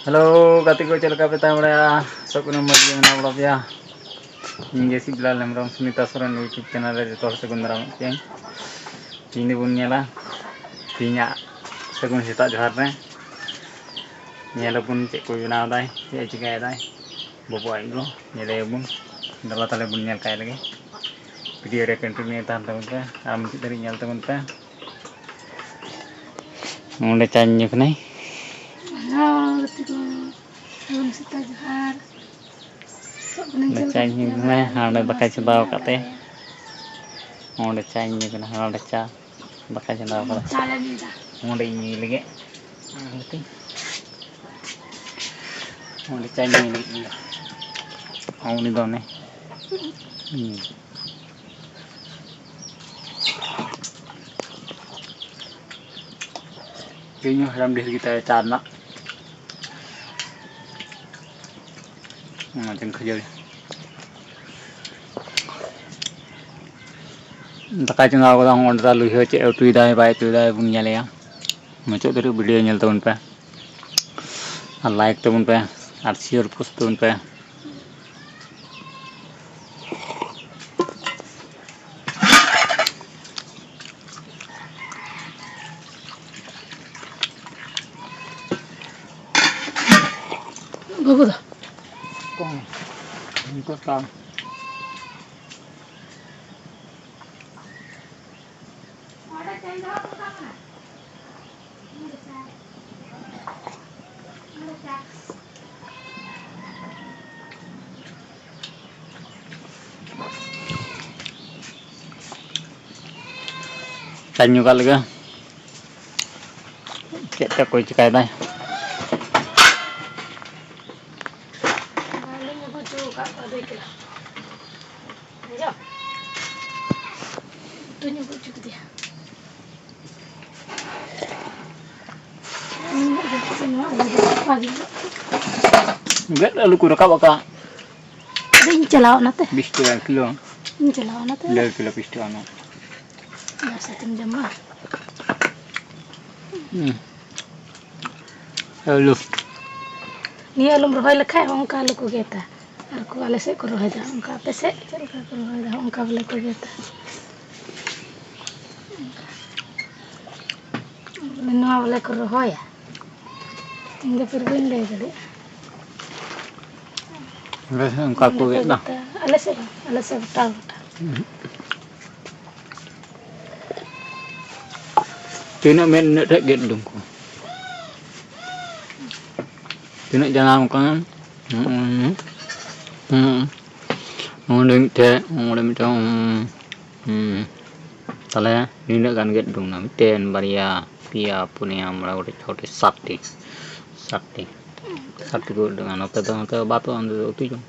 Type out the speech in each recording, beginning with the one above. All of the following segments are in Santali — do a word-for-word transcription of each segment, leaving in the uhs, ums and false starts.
ᱦᱮᱞᱳ ᱜᱟᱛᱮ ᱠᱚ, ᱪᱮᱫ ᱞᱮᱠᱟ ᱯᱮ ᱛᱟᱦᱮᱸ ᱵᱟᱲᱟᱭᱟ? ᱟᱥᱚᱜ ᱠᱟᱹᱱᱟᱹᱧ ᱢᱚᱡᱽ ᱜᱮ ᱢᱮᱱᱟᱜ ᱵᱟᱲᱟ ᱯᱮᱭᱟ᱾ ᱤᱧ ᱜᱮ ᱥᱤᱵᱞᱟᱞ ᱦᱮᱢᱵᱨᱚᱢ, ᱥᱩᱱᱤᱛᱟ ᱥᱚᱨᱮᱱ YouTube ᱪᱮᱱᱮᱞ ᱨᱮ ᱡᱚᱛᱚ ᱦᱚᱲ ᱥᱟᱹᱜᱩᱱ ᱫᱟᱨᱟᱢᱮᱫ ᱯᱮᱭᱟᱹᱧ᱾ ᱛᱮᱦᱮᱧ ᱫᱚᱵᱚᱱ ᱧᱮᱞᱟ ᱛᱮᱦᱮᱧᱟᱜ ᱥᱟᱹᱜᱩᱱ ᱥᱮᱛᱟᱜ ᱡᱚᱦᱟᱨ ᱨᱮ᱾ ᱧᱮᱞ ᱟᱵᱚᱱ ᱪᱮᱫ ᱠᱚᱭ ᱵᱮᱱᱟᱣ ᱫᱟᱭ, ᱪᱮᱫ ᱮ ᱪᱤᱠᱟᱹᱭᱮᱫᱟᱭ ᱵᱟᱹᱵᱩ ᱟᱡ ᱜᱚ᱾ ᱧᱮᱞᱮᱭᱟᱵᱚᱱ, ᱫᱮᱞᱟ ᱛᱟᱦᱞᱮ ᱵᱚᱱ ᱧᱮᱞ ᱠᱟᱭ ᱞᱮᱜᱮ᱾ ᱵᱷᱤᱰᱤᱭᱳ ᱨᱮ ᱠᱚᱱᱴᱤᱱᱤᱭᱩ ᱛᱟᱦᱮᱱ ᱛᱟᱵᱚᱱ ᱯᱮ ᱟᱨ ᱢᱩᱪᱟᱹᱫ ᱫᱷᱟᱹᱨᱤᱡ ᱧᱮᱞ ᱛᱟᱵᱚᱱ ᱯᱮ᱾ ᱚᱸᱰᱮ ᱪᱟᱧ ᱧᱩ ᱠᱟᱱᱟᱭ᱾ ᱦᱮᱞᱳ ᱜᱟᱛᱮ ᱠᱚ, ᱥᱟᱹᱜᱩᱱ ᱥᱮᱛᱟᱜ ᱡᱚᱦᱟᱨ᱾ ᱥᱟᱵ ᱠᱟᱹᱱᱟᱹᱧ ᱚᱸᱰᱮ ᱪᱮᱫ ᱪᱟᱧ ᱞᱮᱠᱟ ᱧᱩ ᱯᱮ ᱠᱟᱱᱟᱭ, ᱵᱮᱱᱟᱣ ᱦᱟᱸᱰᱮ ᱠᱟᱫᱟ, ᱫᱟᱠᱟᱭ ᱪᱚᱸᱫᱟᱣ ᱟᱠᱟᱫ ᱛᱮ᱾ ᱥᱮ ᱚᱸᱰᱮ ᱪᱟᱧ ᱧᱩ ᱠᱟᱱᱟ, ᱦᱟᱸᱰᱮ ᱪᱟ, ᱫᱟᱠᱟᱭ ᱪᱚᱸᱫᱟᱣ ᱠᱟᱫᱟ᱾ ᱪᱟ ᱞᱮ ᱧᱩᱭᱫᱟ᱾ ᱚᱸᱰᱮ ᱤᱧ ᱧᱩᱭ ᱞᱟᱹᱜᱤᱫ᱾ ᱚᱸᱰᱮ ᱪᱟᱧ ᱧᱩᱭ ᱞᱟᱹᱜᱤᱫ ᱤᱧ ᱫᱚ᱾ ᱩᱱᱤ ᱫᱚ ᱚᱱᱮ᱾ ᱦᱩᱸ᱾ ᱛᱮᱦᱮᱧ ᱦᱚᱸ ᱦᱟᱲᱟᱢ ᱰᱷᱮᱨ ᱜᱮᱛᱟᱭᱟ ᱪᱟ ᱨᱮᱱᱟᱜ᱾ ᱚᱱᱟ ᱪᱚᱝ ᱠᱷᱟᱹᱡᱟᱹᱲᱤ᱾ ᱫᱟᱠᱟᱭ ᱪᱚᱸᱫᱟ ᱠᱟᱫᱟ, ᱦᱚᱸ ᱚᱸᱰᱮ ᱫᱚ ᱞᱩᱭᱦᱟᱹ ᱪᱮᱫ ᱮ ᱩᱛᱩᱭᱮᱫᱟᱭ ᱵᱟᱭ ᱩᱛᱩᱭᱮᱫᱟᱭ ᱵᱚᱱ ᱧᱮᱞᱮᱭᱟ᱾ ᱢᱩᱪᱟᱹᱫ ᱫᱷᱟᱹᱨᱤᱡ ᱵᱷᱤᱰᱤᱭᱳ ᱧᱮᱞ ᱛᱟᱵᱚᱱ ᱯᱮ, ᱟᱨ ᱞᱟᱭᱤᱠ ᱛᱟᱵᱚᱱ ᱯᱮ, ᱟᱨ ᱥᱮᱭᱟᱨ ᱯᱳᱥᱴ ᱛᱟᱵᱚᱱ ᱯᱮ᱾ ᱵᱟᱹᱵᱩ ᱫᱚ᱾ ᱠᱚᱢ᱾ ᱩᱱᱠᱩ ᱛᱟᱢ᱾ ᱪᱟᱧ ᱧᱩ ᱠᱟᱜ ᱞᱮᱜᱮ᱾ ᱪᱮᱫ ᱛᱮ ᱚᱠᱚᱭ ᱪᱤᱠᱟᱭᱮᱫᱟᱭ? ᱵᱟᱹᱧ ᱟᱹᱜᱩ ᱦᱚᱪᱚ ᱟᱠᱟᱫ ᱠᱚᱣᱟ ᱫᱟᱹᱭ ᱛᱟᱠᱚ᱾ ᱵᱩᱡᱷᱟᱹᱣ? ᱩᱛᱩᱧ ᱟᱹᱜᱩ ᱦᱚᱪᱚ ᱠᱮᱫᱮᱭᱟ᱾ ᱜᱮᱫ ᱟᱹᱞᱩ ᱠᱚ ᱨᱟᱠᱟᱵ ᱟᱠᱟᱫ᱾ ᱟᱫᱚᱧ ᱪᱟᱞᱟᱣ ᱚᱱᱟᱛᱮ᱾ ᱵᱤᱥ ᱴᱟᱠᱟ ᱠᱤᱞᱳ᱾ ᱤᱧ ᱪᱟᱞᱟᱣ ᱚᱱᱟᱛᱮ᱾ ᱰᱮᱲ ᱠᱤᱞᱳ ᱵᱤᱥ ᱴᱟᱠᱟ ᱨᱮᱱᱟᱜ᱾ ᱡᱟᱦᱟᱸ ᱥᱟᱛᱮᱢ ᱡᱚᱢᱟ᱾ ᱦᱩᱸ᱾ ᱟᱹᱞᱩ᱾ ᱱᱤᱭᱟᱹ ᱟᱞᱚᱢ ᱨᱚᱦᱚᱭ ᱞᱮᱠᱷᱟᱡ ᱦᱚᱸ ᱚᱱᱠᱟ ᱟᱞᱚ ᱠᱚ ᱜᱮᱫᱟ᱾ ᱟᱨ ᱠᱚ ᱟᱞᱮ ᱥᱮᱫ ᱠᱚ ᱨᱚᱦᱚᱭᱫᱟ ᱚᱱᱠᱟ, ᱟᱯᱮ ᱥᱮᱫ ᱪᱮᱫ ᱞᱮᱠᱟ ᱠᱚ ᱨᱚᱦᱚᱭᱫᱟ ᱚᱱᱠᱟ ᱵᱚᱞᱮ ᱠᱚ ᱜᱮᱫᱟ᱾ ᱵᱚᱞᱮ ᱱᱚᱣᱟ ᱵᱚᱞᱮ ᱠᱚ ᱨᱚᱦᱚᱭᱟ᱾ ᱤᱧ ᱫᱚ ᱯᱷᱤᱨ ᱵᱟᱹᱧ ᱞᱟᱹᱭ ᱫᱟᱲᱮᱭᱟᱜᱼᱟ᱾ ᱟᱞᱮ ᱥᱮᱫ ᱚᱱᱠᱟ ᱠᱚ ᱜᱮᱫ ᱫᱟ᱾ ᱟᱞᱮ ᱥᱮᱫ ᱵᱟᱝ, ᱟᱞᱮ ᱥᱮᱫ ᱜᱚᱴᱟ ᱜᱚᱴᱟ᱾ ᱛᱤᱱᱟᱹᱜ ᱢᱮᱱ ᱤᱱᱟᱹᱜ ᱴᱷᱮᱡ ᱜᱮᱫ ᱩᱰᱩᱝ ᱠᱚ᱾ ᱛᱤᱱᱟᱹᱜ ᱡᱟᱱᱟᱢ ᱠᱟᱱᱟ᱾ ᱦᱩᱸ, ᱦᱩᱸ, ᱦᱩᱸ᱾ ᱚᱸᱰᱮ ᱢᱤᱫᱴᱮᱡ, ᱚᱸᱰᱮ ᱢᱤᱫᱴᱮᱡ, ᱦᱩᱸ, ᱦᱩᱸ᱾ ᱛᱟᱦᱞᱮ ᱱᱤᱱᱟᱹᱜ ᱜᱟᱱ ᱜᱮᱫ ᱩᱰᱩᱝ ᱮᱱᱟ᱾ ᱢᱤᱫᱴᱮᱱ, ᱵᱟᱨᱭᱟ, ᱯᱮᱭᱟ, ᱯᱩᱱᱭᱟ, ᱢᱚᱬᱮ ᱜᱚᱴᱮᱡ, ᱪᱷᱚ ᱜᱚᱴᱮᱡ, ᱥᱟᱛ ᱴᱤ᱾ ᱥᱟᱛ ᱴᱤ᱾ ᱥᱟᱛ ᱴᱤ ᱠᱚ ᱩᱰᱩᱝ ᱮᱱᱟ᱾ ᱱᱚᱛᱮ ᱫᱚ, ᱱᱚᱛᱮ ᱫᱚ ᱵᱟᱫᱚᱜᱼᱟ, ᱚᱸᱰᱮ ᱫᱚ ᱩᱛᱩ ᱡᱚᱢ᱾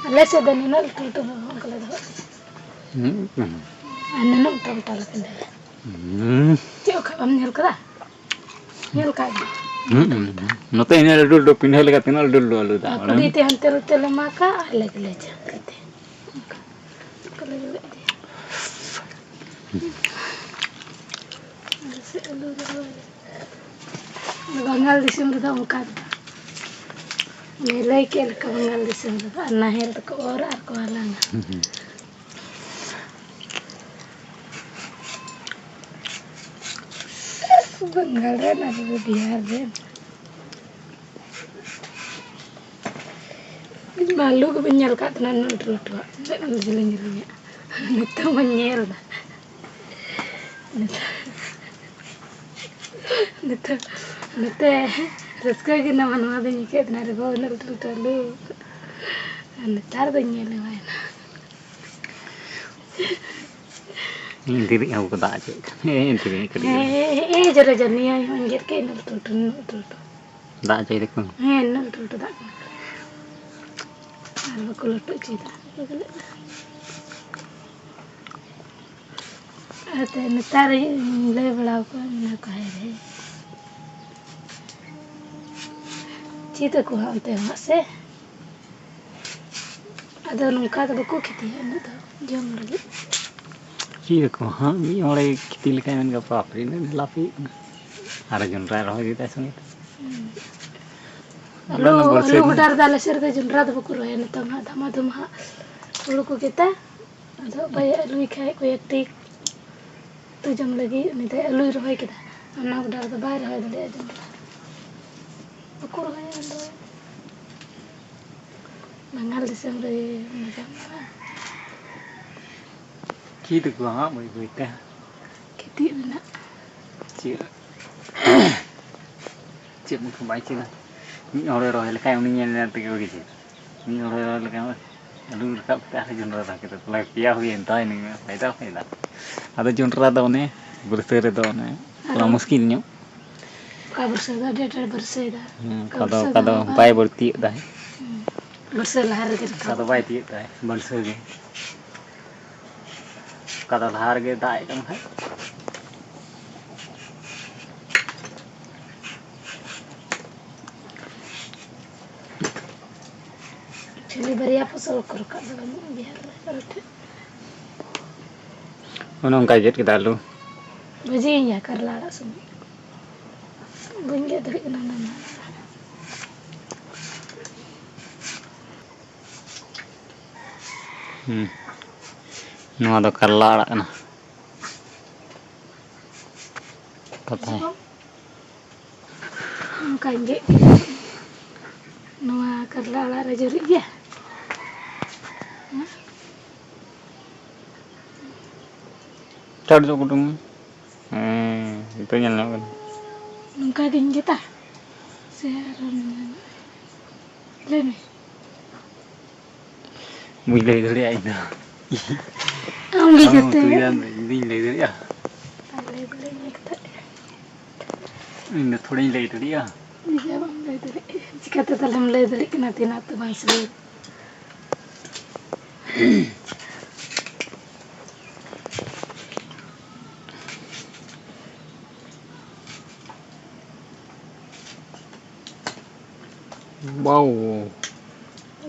ᱟᱞᱮ ᱥᱮᱫ ᱫᱚ ᱱᱩᱱᱟᱹᱜ ᱞᱟᱹᱴᱩ ᱞᱟᱹᱴᱩ ᱦᱚᱸ ᱚᱱᱠᱟ ᱞᱮ ᱫᱚᱦᱚ ᱠᱮᱫᱟ᱾ ᱦᱩᱸ, ᱦᱩᱸ᱾ ᱟᱨ ᱱᱩᱱᱟᱹᱜ ᱢᱚᱴᱟ ᱢᱚᱴᱟ ᱞᱮ ᱯᱤᱸᱰᱟᱹᱭᱟ᱾ ᱦᱩᱸ᱾ ᱪᱮᱫ ᱚᱠᱟ ᱵᱟᱢ ᱧᱮᱞ ᱠᱟᱫᱟ? ᱧᱮᱞ ᱠᱟᱜ ᱜᱮ᱾ ᱦᱩᱸ, ᱦᱩᱸ, ᱦᱩᱸ᱾ ᱱᱚᱛᱮ ᱤᱱᱟᱹᱜ ᱞᱟᱹᱴᱩ ᱞᱟᱹᱴᱩ ᱯᱤᱸᱰᱟᱹ ᱞᱮᱠᱟ ᱛᱤᱱᱟᱹᱜ ᱞᱟᱹᱴᱩ ᱞᱟᱹᱴᱩ ᱟᱹᱞᱩ ᱫᱟ᱾ ᱟᱨ ᱠᱩᱰᱤ ᱛᱮ ᱦᱟᱱᱛᱮ ᱱᱚᱛᱮ ᱞᱮ ᱢᱟᱜᱟ ᱟᱨ ᱞᱮ ᱜᱮᱞᱮᱡᱟ ᱠᱟᱛᱮ᱾ ᱚᱱᱠᱟ᱾ ᱚᱱᱠᱟ ᱞᱮ ᱜᱮᱞᱮᱡ ᱤᱫᱤᱭᱟ᱾ ᱟᱞᱮ ᱥᱮᱫ ᱟᱹᱞᱩ ᱨᱚᱦᱚᱭ᱾ ᱵᱟᱝᱜᱟᱞ ᱫᱤᱥᱚᱢ ᱨᱮᱫᱚ ᱚᱱᱠᱟ ᱫᱚ ᱵᱟᱝ᱾ ᱚᱱᱮ ᱞᱟᱹᱭ ᱠᱮᱫ ᱞᱮᱠᱟ ᱵᱟᱝᱜᱟᱞ ᱫᱤᱥᱚᱢ ᱨᱮᱫᱚ ᱟᱨ ᱱᱟᱦᱮᱞ ᱛᱮᱠᱚ ᱚᱨᱟ ᱟᱨ ᱠᱚ ᱦᱟᱞᱟᱝᱟ᱾ ᱵᱟᱝᱜᱟᱞ ᱨᱮᱱ ᱟᱨ ᱵᱤᱦᱟᱨ ᱨᱮᱱ᱾ ᱤᱧ ᱢᱟ ᱟᱹᱞᱩ ᱜᱮ ᱵᱟᱹᱧ ᱧᱮᱞ ᱟᱠᱟᱫ ᱛᱟᱦᱮᱱᱟ, ᱩᱱᱟᱹᱜ ᱞᱟᱹᱴᱩ ᱞᱟᱹᱴᱩᱣᱟᱜ, ᱩᱱᱟᱹᱜ ᱡᱮᱞᱮᱧ ᱡᱮᱞᱮᱧᱟᱜ᱾ ᱱᱤᱛᱚᱜ ᱢᱟᱧ ᱧᱮᱞ ᱮᱫᱟ᱾ ᱱᱤᱛᱚᱜ, ᱱᱤᱛᱚᱜ, ᱱᱚᱛᱮ ᱨᱟᱹᱥᱠᱟᱹ ᱜᱮ ᱱᱟᱣᱟ ᱱᱟᱣᱟ ᱫᱚᱧ ᱟᱹᱭᱠᱟᱹᱣᱮᱫ ᱛᱟᱦᱮᱱᱟ ᱨᱮ ᱵᱟᱵᱟ, ᱩᱱᱟᱹᱜ ᱞᱟᱹᱴᱩ ᱞᱟᱹᱴᱩ ᱟᱹᱞᱩ᱾ ᱟᱨ ᱱᱮᱛᱟᱨ ᱫᱚᱧ ᱧᱮᱞ ᱦᱮᱣᱟᱭᱮᱱᱟ᱾ ᱤᱧ ᱫᱤᱨᱤᱡ ᱦᱚᱸ ᱵᱟᱠᱚ ᱫᱟᱜ ᱦᱚᱪᱚᱭᱮᱫ ᱠᱟᱱ᱾ ᱦᱮᱸ, ᱤᱧ ᱫᱤᱨᱤᱡ ᱠᱟᱹᱴᱤᱡ ᱦᱮᱸ, ᱠᱟᱹᱴᱤᱡ᱾ ᱦᱮᱸ, ᱦᱮᱸ, ᱡᱚᱨᱚ ᱡᱚᱨᱚ ᱱᱤᱭᱟᱹ ᱦᱚᱸᱧ ᱜᱮᱫ ᱠᱮᱫ, ᱤᱱᱟᱹᱜ ᱞᱟᱹᱴᱩ ᱞᱟᱹᱴᱩ, ᱱᱩᱱᱟᱹᱜ ᱞᱟᱹᱴᱩ ᱞᱟᱹᱴᱩ᱾ ᱫᱟᱜ ᱦᱚᱪᱚᱭ ᱫᱟᱠᱚ᱾ ᱦᱮᱸ, ᱱᱩᱱᱟᱹᱜ ᱞᱟᱹᱴᱩ ᱞᱟᱹᱴᱩ ᱫᱟᱜ ᱠᱟᱱᱟ᱾ ᱟᱨ ᱵᱟᱠᱚ ᱞᱟᱹᱴᱩ ᱦᱚᱪᱚᱭᱮᱫᱟ᱾ ᱟᱨ ᱛᱮ ᱱᱮᱛᱟᱨ ᱤᱧ ᱞᱟᱹᱭ ᱵᱟᱲᱟ ᱟᱠᱚᱣᱟ, ᱢᱮᱱᱟ ᱠᱚ, "ᱦᱮᱸ ᱨᱮ, ᱪᱮᱫ ᱟᱠᱚ ᱦᱟᱸᱜ ᱚᱱᱛᱮ ᱦᱚᱸ ᱦᱟᱸᱜ ᱥᱮ?" ᱟᱫᱚ ᱱᱚᱝᱠᱟ ᱫᱚ ᱵᱟᱠᱚ ᱠᱷᱮᱛᱤᱭᱟ ᱩᱱᱟᱹᱜ ᱫᱚ, ᱡᱚᱢ ᱞᱟᱹᱜᱤᱫ᱾ ᱪᱮᱫ ᱟᱠᱚ ᱦᱟᱸᱜ, ᱢᱤᱫ ᱦᱚᱲᱮ ᱠᱷᱮᱛᱤ ᱞᱮᱠᱷᱟᱱ ᱢᱮᱱ ᱜᱮ, "ᱵᱟᱯ ᱨᱮ, ᱤᱱᱟᱹᱜ ᱰᱷᱮᱨ ᱞᱟᱵᱷ ᱦᱩᱭᱩᱜ ᱠᱟᱱᱟ᱾" ᱟᱨ ᱡᱚᱱᱰᱨᱟᱭ ᱨᱚᱦᱚᱭ ᱠᱮᱫᱟᱭ ᱥᱚᱸᱜᱮ ᱛᱮ᱾ ᱦᱩᱸ᱾ ᱟᱹᱞᱩ, ᱟᱹᱞᱩ ᱜᱚᱰᱟ ᱨᱮᱫᱚ ᱟᱞᱮ ᱥᱮᱫ ᱨᱮᱫᱚ ᱡᱚᱱᱰᱨᱟ ᱫᱚ ᱵᱟᱠᱚ ᱨᱚᱦᱚᱭᱟ ᱱᱤᱛᱚᱝ ᱦᱟᱸᱜ, ᱫᱷᱟᱢᱟ ᱫᱷᱩᱢ ᱦᱟᱸᱜ ᱦᱩᱲᱩ ᱠᱚ ᱜᱮᱫᱟ᱾ ᱟᱫᱚ ᱚᱠᱚᱭᱮ ᱟᱹᱞᱩᱭ ᱠᱷᱟᱡ ᱠᱚᱭᱮᱠᱴᱤ ᱩᱛᱩ ᱡᱚᱢ ᱞᱟᱹᱜᱤᱫ, ᱩᱱᱤ ᱫᱚ ᱟᱹᱞᱩᱭ ᱨᱚᱦᱚᱭ ᱠᱮᱫᱟ᱾ ᱚᱱᱟ ᱜᱚᱰᱟ ᱨᱮᱫᱚ ᱵᱟᱭ ᱨᱚᱦᱚᱭ ᱫᱟᱲᱮᱭᱟᱜᱼᱟ ᱡᱚᱱᱰᱨᱟ᱾ ᱵᱟᱠᱚ ᱨᱚᱦᱚᱭᱟ ᱡᱚᱱᱰᱨᱟ᱾ ᱵᱟᱝᱜᱟᱞ ᱫᱤᱥᱚᱢ ᱨᱮ ᱢᱚᱡᱟ ᱢᱮᱱᱟᱜᱼᱟ᱾ ᱪᱮᱫ ᱟᱠᱚ ᱦᱟᱸᱜ ᱵᱟᱹᱭ ᱵᱟᱹᱭ ᱛᱮ᱾ ᱠᱷᱮᱛᱤ ᱨᱮᱱᱟᱜ᱾ ᱪᱮᱫ? ᱪᱮᱫ ᱢᱚᱛᱚ ᱵᱟᱭ ᱪᱮᱫᱟ? ᱢᱤᱫ ᱦᱚᱲᱮ ᱨᱚᱦᱚᱭ ᱞᱮᱠᱷᱟᱱ ᱩᱱᱤ ᱧᱮᱞ ᱧᱮᱞ ᱛᱮᱜᱮ ᱠᱚ ᱪᱮᱫᱟ᱾ ᱢᱤᱫ ᱦᱚᱲᱮ ᱨᱚᱦᱚᱭ ᱞᱮᱠᱷᱟᱱ ᱟᱹᱞᱩ ᱨᱟᱠᱟᱵ ᱠᱟᱛᱮ ᱟᱨᱦᱚᱸ ᱡᱚᱱᱰᱨᱟ ᱨᱟᱠᱟᱵ ᱠᱮᱫᱟ, ᱛᱟᱦᱚᱞᱮ ᱯᱮᱭᱟ ᱦᱩᱭᱮᱱ ᱛᱟᱭ ᱱᱤᱭᱟᱹ ᱯᱷᱟᱭᱫᱟ ᱯᱷᱟᱭᱫᱟ᱾ ᱟᱫᱚ ᱡᱚᱱᱰᱨᱟ ᱫᱚ ᱚᱱᱮ ᱵᱟᱹᱨᱥᱟᱹ ᱨᱮᱫᱚ ᱚᱱᱮ ᱛᱷᱚᱲᱟ ᱟᱨᱦᱚᱸ ᱢᱩᱥᱠᱤᱞ ᱧᱚᱜ᱾ ᱚᱠᱟ ᱵᱟᱹᱨᱥᱟᱹ ᱫᱚ ᱟᱹᱰᱤ ᱟᱸᱴ ᱵᱟᱹᱨᱥᱟᱹᱭᱮᱫᱟ᱾ ᱦᱮᱸ, ᱚᱠᱟ ᱚᱠᱟ ᱫᱚ, ᱵᱟᱹᱨᱥᱟᱹ ᱚᱠᱟ ᱫᱚ ᱫᱚ ᱵᱟᱭ ᱵᱟᱹᱲᱛᱤᱭᱮᱫ ᱛᱟᱦᱮᱸᱫ᱾ ᱦᱮᱸ, ᱵᱟᱹᱨᱥᱟᱹ ᱞᱟᱦᱟ ᱨᱮᱜᱮ ᱚᱠᱟ ᱨᱟᱠᱟᱵ᱾ ᱫᱚ ᱵᱟᱭ ᱛᱤᱭᱳᱜ ᱛᱟᱦᱮᱸᱫ, ᱵᱟᱹᱨᱥᱟᱹ ᱜᱮ᱾ ᱚᱠᱟ ᱫᱚ ᱞᱟᱦᱟ ᱨᱮᱜᱮ ᱫᱟᱜ ᱮᱫ ᱠᱟᱱ ᱠᱷᱟᱡ᱾ ᱠᱷᱟᱹᱞᱤ ᱵᱟᱨᱭᱟ ᱯᱷᱚᱥᱚᱞ ᱠᱚ ᱨᱟᱠᱟᱵ ᱫᱚ ᱵᱟᱹᱱᱩᱜᱼᱟ ᱵᱤᱦᱟᱨ ᱨᱮ ᱚᱠᱟ ᱴᱷᱮᱡ᱾ ᱚᱱᱮ ᱚᱱᱠᱟᱭ ᱜᱮᱫ ᱠᱮᱫᱟ ᱟᱹᱞᱩ᱾ ᱵᱷᱟᱹᱡᱤᱭᱟᱹᱧ ᱜᱮᱭᱟ ᱠᱟᱨᱞᱟ ᱟᱲᱟᱜ ᱥᱚᱸᱜᱮ᱾ ᱵᱟᱹᱧ ᱜᱮᱫ ᱫᱟᱲᱮᱭᱟᱜ ᱠᱟᱱᱟ ᱚᱱᱟ ᱢᱟ᱾ ᱦᱩᱸ᱾ ᱱᱚᱣᱟ ᱫᱚ ᱠᱟᱨᱞᱟ ᱟᱲᱟᱜ ᱠᱟᱱᱟ᱾ ᱯᱟᱛᱟᱭ᱾ ᱚᱱᱠᱟᱧ ᱜᱮᱫ ᱠᱮᱫᱟ᱾ ᱱᱚᱣᱟ ᱠᱟᱨᱞᱟ ᱟᱲᱟᱜ ᱨᱮ ᱡᱩᱨᱤᱜ ᱜᱮᱭᱟ᱾ ᱪᱟᱴ ᱧᱚᱜ ᱠᱩᱴᱩᱝ᱾ ᱦᱮᱸ, ᱱᱤᱛᱚᱜ ᱧᱮᱞ ᱧᱟᱢᱚᱜ ᱠᱟᱱᱟ᱾ ᱱᱚᱝᱠᱟ ᱜᱤᱧ ᱜᱮᱫᱟ᱾ ᱥᱮ ᱟᱨᱚ ᱞᱟᱹᱭ ᱢᱮ᱾ ᱵᱟᱹᱧ ᱞᱟᱹᱭ ᱫᱟᱲᱮᱭᱟᱜᱼᱟ ᱤᱧ ᱫᱚ᱾ ᱟᱢ ᱜᱮ ᱟᱢ ᱡᱚᱛᱚ᱾ ᱩᱛᱩᱭ ᱫᱟᱢ, ᱤᱧ ᱫᱩᱧ ᱞᱟᱹᱭ ᱫᱟᱲᱮᱭᱟᱜᱼᱟ? ᱟᱨ ᱞᱟᱹᱭ ᱫᱟᱲᱮᱭᱟᱜ ᱢᱮ ᱠᱟᱛᱷᱟ᱾ ᱤᱧ ᱫᱚ ᱛᱷᱚᱲᱟᱧ ᱞᱟᱹᱭ ᱫᱟᱲᱮᱭᱟᱜᱼᱟ᱾ ᱱᱤᱡᱮ ᱵᱟᱢ ᱞᱟᱹᱭ ᱫᱟᱲᱮᱭᱟᱜᱼᱟ, ᱪᱤᱠᱟᱹᱛᱮ ᱛᱟᱦᱞᱮᱢ ᱞᱟᱹᱭ ᱫᱟᱲᱮᱭᱟᱜ ᱠᱟᱱᱟ ᱛᱤᱱᱟᱹᱜ ᱩᱛᱩ ᱵᱟᱝ ᱥᱤᱵᱤᱞ? ᱵᱟᱣ᱾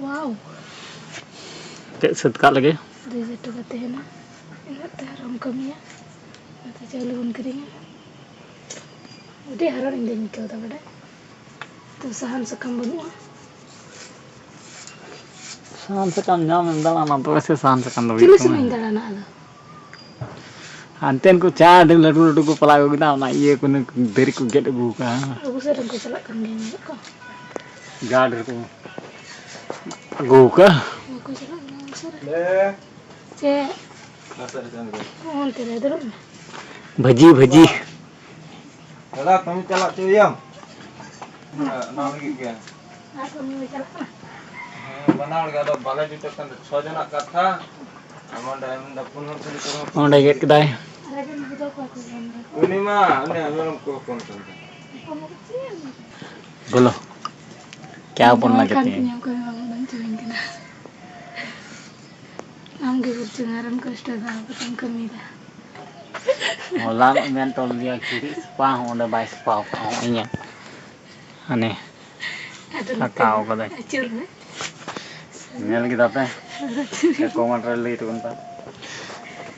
ᱵᱟᱣ᱾ ᱪᱮᱫ ᱥᱟᱹᱛ ᱠᱟᱜ ᱞᱮᱜᱮ? ᱫᱩᱭ ᱦᱟᱡᱟᱨ ᱴᱟᱠᱟ ᱛᱟᱦᱮᱱᱟ, ᱤᱱᱟᱹᱜ ᱛᱮ ᱟᱨᱦᱚᱸᱢ ᱠᱟᱹᱢᱤᱭᱟ, ᱚᱱᱟᱛᱮ ᱪᱟᱣᱞᱮ ᱵᱚᱱ ᱠᱤᱨᱤᱧᱟ᱾ ᱟᱹᱰᱤ ᱦᱟᱨᱚᱱ ᱤᱧ ᱫᱚᱧ ᱟᱹᱭᱠᱟᱹᱣ ᱮᱫᱟ, ᱵᱟᱰᱟᱭ? ᱛᱚ ᱥᱟᱦᱟᱱ ᱥᱟᱠᱟᱢ ᱵᱟᱹᱱᱩᱜᱼᱟ᱾ ᱥᱟᱦᱟᱱ ᱥᱟᱠᱟᱢ ᱧᱟᱢ ᱮᱢ ᱫᱟᱬᱟᱱᱟ, ᱛᱚᱵᱮ ᱥᱮ ᱥᱟᱦᱟᱱ ᱥᱟᱠᱟᱢ ᱫᱚ ᱪᱤᱞᱤ ᱦᱩᱭᱩᱜ ᱛᱟᱢᱟ᱾ ᱥᱟᱞᱟᱜ ᱤᱧ ᱫᱟᱬᱟᱱᱟ ᱟᱫᱚ? ᱦᱟᱱᱛᱮᱱ ᱠᱚ ᱪᱟ ᱟᱹᱰᱤ ᱞᱟᱹᱴᱩ ᱞᱟᱹᱴᱩ ᱠᱚ ᱯᱟᱞᱟ ᱟᱹᱜᱩ ᱠᱮᱫᱟ, ᱚᱱᱟ ᱤᱭᱟᱹ ᱠᱚ ᱫᱟᱨᱮ ᱠᱚ ᱜᱮᱫ ᱟᱹᱜᱩ ᱠᱟᱜᱼᱟ᱾ ᱟᱹᱜᱩ ᱥᱮᱫ ᱨᱮᱱ ᱠᱚ ᱪᱟᱞᱟᱜ ᱠᱟᱱ ᱜᱮᱭᱟ, ᱧᱮᱞᱮᱫ ᱠᱚᱣᱟ᱾ ᱡᱟ ᱰᱷᱮᱨ ᱠᱚ ᱟᱹᱜᱩ ᱠᱟᱜᱼᱟ᱾ ᱵᱟᱠᱚ ᱪᱟᱞᱟᱜ ᱠᱟᱱᱟ ᱟᱹᱜᱩ ᱥᱮᱫ ᱨᱮ᱾ ᱪᱮᱫ? ᱚᱱᱛᱮ ᱨᱮ ᱫᱩᱲᱩᱵ ᱢᱮ᱾ ᱵᱷᱟᱹᱡᱤ, ᱵᱷᱟᱹᱡᱤ᱾ ᱫᱟᱫᱟ, ᱠᱟᱹᱢᱤ ᱪᱟᱞᱟᱜ ᱦᱚᱪᱚᱭᱟᱢ? ᱚᱱᱟ ᱞᱟᱹᱜᱤᱫ ᱜᱮ᱾ ᱟᱨ ᱠᱟᱹᱢᱤ ᱪᱟᱞᱟᱜ ᱠᱟᱱᱟ? ᱦᱮᱸ, ᱵᱟᱱᱟ ᱦᱚᱲ ᱜᱮ᱾ ᱟᱫᱚ ᱵᱟᱞᱮ ᱡᱩᱴᱟᱹᱜ ᱠᱟᱱ ᱛᱮ, ᱪᱷᱚ ᱡᱚᱱᱟᱜ ᱠᱟᱛᱷᱟ᱾ ᱟᱨ ᱱᱚᱰᱮ ᱢᱮᱱᱫᱟ ᱯᱩᱱ ᱦᱚᱲ ᱠᱷᱟᱹᱞᱤ ᱠᱚ ᱨᱚᱲ᱾ ᱚᱸᱰᱮ ᱜᱮᱫ ᱠᱮᱫᱟᱭ᱾ ᱟᱨ ᱟᱵᱮᱱ ᱵᱩᱡᱷᱟᱹᱣ ᱠᱚᱣᱟ ᱠᱚ ᱥᱮ ᱵᱟᱝ? ᱩᱱᱤ ᱢᱟ ᱩᱱᱤ ᱢᱮᱨᱚᱢ ᱠᱚ ᱦᱚᱯᱚᱱ ᱠᱟᱱ ᱛᱟᱭ᱾ ᱦᱚᱯᱚᱱ ᱫᱚ ᱪᱮᱫ? ᱵᱚᱞᱚ᱾ ᱠᱭᱟ ᱦᱚᱯᱚᱱ ᱱᱚᱣᱟ ᱞᱟᱜᱮ ᱠᱟᱱ ᱛᱤᱧ? ᱛᱤᱧᱟ, ᱚᱠᱚᱭ ᱦᱚᱸ ᱵᱟᱝ ᱦᱚᱯᱚᱱ ᱦᱚᱪᱚᱣᱟᱹᱧ ᱠᱟᱱᱟ᱾ ᱟᱢ ᱜᱮ ᱵᱚᱨᱪᱚᱝ ᱟᱨᱮᱢ ᱠᱚᱥᱴᱚ ᱫᱚ ᱟᱵᱚ ᱫᱚᱢ ᱠᱟᱹᱢᱤᱭᱮᱫᱟ᱾ ᱦᱚᱞᱟ ᱱᱚᱜ ᱢᱮᱱ ᱦᱚᱴᱚ ᱞᱮᱫᱮᱭᱟ, ᱪᱩᱲᱤ ᱥᱟᱯᱟ ᱦᱚᱸ ᱚᱸᱰᱮ ᱵᱟᱭ ᱥᱟᱯᱟ ᱟᱠᱟᱫ ᱦᱚᱸ ᱤᱧᱟᱹᱜ᱾ ᱦᱟᱱᱮ ᱟᱫᱚ ᱱᱚᱛᱮ ᱦᱟᱛᱟᱣ ᱢᱟ ᱠᱟᱫᱟᱭ᱾ ᱟᱹᱪᱩᱨ ᱢᱮ᱾ ᱧᱮᱞ ᱠᱮᱫᱟ ᱯᱮ? ᱠᱚᱢᱮᱱᱴ ᱨᱮ ᱞᱟᱹᱭ ᱛᱟᱵᱚᱱ ᱯᱮ᱾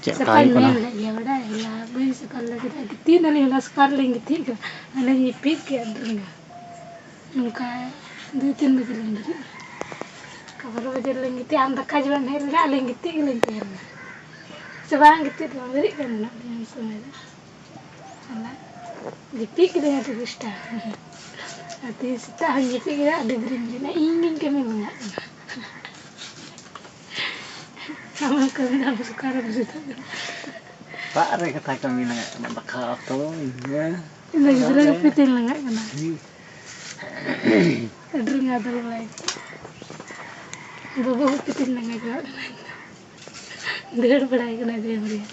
ᱪᱮᱫ ᱞᱮᱠᱟ ᱥᱟᱯᱷᱟᱧ ᱦᱩᱭᱩᱜ ᱠᱟᱱᱟ? ᱢᱮᱱ ᱞᱮᱫ ᱜᱮᱭᱟ, ᱵᱟᱰᱟᱭ? ᱦᱚᱞᱟ ᱵᱟᱹᱧ ᱥᱟᱯᱷᱟ ᱞᱟᱹᱜᱤᱫ, ᱜᱤᱛᱤᱡ ᱮᱱᱟᱞᱤᱧ, ᱦᱚᱞᱟ ᱥᱮᱛᱟᱜ ᱨᱮᱞᱤᱧ ᱜᱤᱛᱤᱡ ᱠᱟᱱᱟ᱾ ᱦᱟᱱᱮᱧ ᱡᱟᱹᱯᱤᱫ ᱠᱮᱫ ᱰᱨᱤᱝᱟ᱾ ᱱᱚᱝᱠᱟ ᱫᱩᱭ ᱛᱤᱱ ᱵᱟᱡᱮ ᱞᱤᱧ ᱵᱮᱨᱮᱫ ᱮᱱᱟ᱾ ᱵᱟᱨᱚ ᱵᱟᱡᱮ ᱞᱤᱧ ᱜᱤᱛᱤᱡᱼᱟ, ᱟᱢ ᱫᱟᱠᱟ ᱡᱚᱢᱮᱢ ᱦᱮᱡ ᱞᱮᱱᱟ, ᱟᱹᱞᱤᱧ ᱜᱤᱛᱤᱡ ᱜᱮᱞᱤᱧ ᱛᱟᱦᱮᱸ ᱞᱮᱱᱟ᱾ ᱥᱮ ᱵᱟᱝ ᱜᱤᱛᱤᱡ ᱫᱚ ᱵᱟᱝ, ᱵᱮᱨᱮᱫ ᱠᱟᱱ ᱢᱮᱱᱟᱜ ᱞᱤᱧᱟ ᱩᱱ ᱥᱚᱢᱚᱭ ᱫᱚ᱾ ᱦᱚᱞᱟ ᱡᱟᱹᱯᱤᱫ ᱠᱤᱫᱟᱹᱧ ᱟᱹᱰᱤ ᱰᱤᱥᱴᱟᱵᱽ᱾ ᱟᱨ ᱛᱮᱦᱮᱧ ᱥᱮᱛᱟᱜ ᱦᱚᱸᱧ ᱡᱟᱹᱯᱤᱫ ᱠᱮᱫᱟ, ᱟᱹᱰᱤ ᱵᱮᱨᱤᱧ ᱵᱮᱨᱮᱫ ᱮᱱᱟ᱾ ᱤᱧ ᱜᱤᱧ ᱠᱟᱹᱢᱤ ᱞᱟᱸᱜᱟᱜ ᱠᱟᱱᱟ᱾ ᱟᱢᱟᱜ ᱠᱟᱹᱢᱤ ᱫᱚ ᱟᱢ ᱥᱚᱠᱟᱨᱮᱢ ᱥᱟᱹᱛᱟᱹᱜ ᱠᱟᱱᱟ᱾ ᱚᱲᱟᱜ ᱨᱮ ᱠᱟᱛᱷᱟ ᱠᱟᱹᱢᱤ ᱞᱟᱸᱜᱟᱜ ᱠᱟᱱᱟ, ᱫᱟᱠᱟ ᱩᱛᱩ, ᱤᱭᱟᱹ᱾ ᱤᱧ ᱫᱚ ᱜᱤᱫᱽᱨᱟᱹ ᱜᱩᱯᱤ ᱛᱤᱧ ᱞᱟᱸᱜᱟᱜ ᱠᱟᱱᱟ᱾ ᱦᱩᱸ᱾ ᱟᱹᱰᱤ ᱨᱟᱸᱜᱟᱣ ᱫᱚ ᱵᱟᱲᱟᱭ᱾ ᱵᱟᱹᱵᱩ ᱜᱩᱯᱤ ᱛᱤᱧ ᱞᱟᱸᱜᱟ ᱪᱟᱵᱟᱜ ᱠᱟᱱᱟ ᱤᱧ ᱫᱚ᱾ ᱫᱟᱹᱲ ᱵᱟᱲᱟᱭ ᱠᱟᱱᱟᱭ ᱫᱮᱭᱟ ᱵᱟᱹᱨᱭᱟᱹ᱾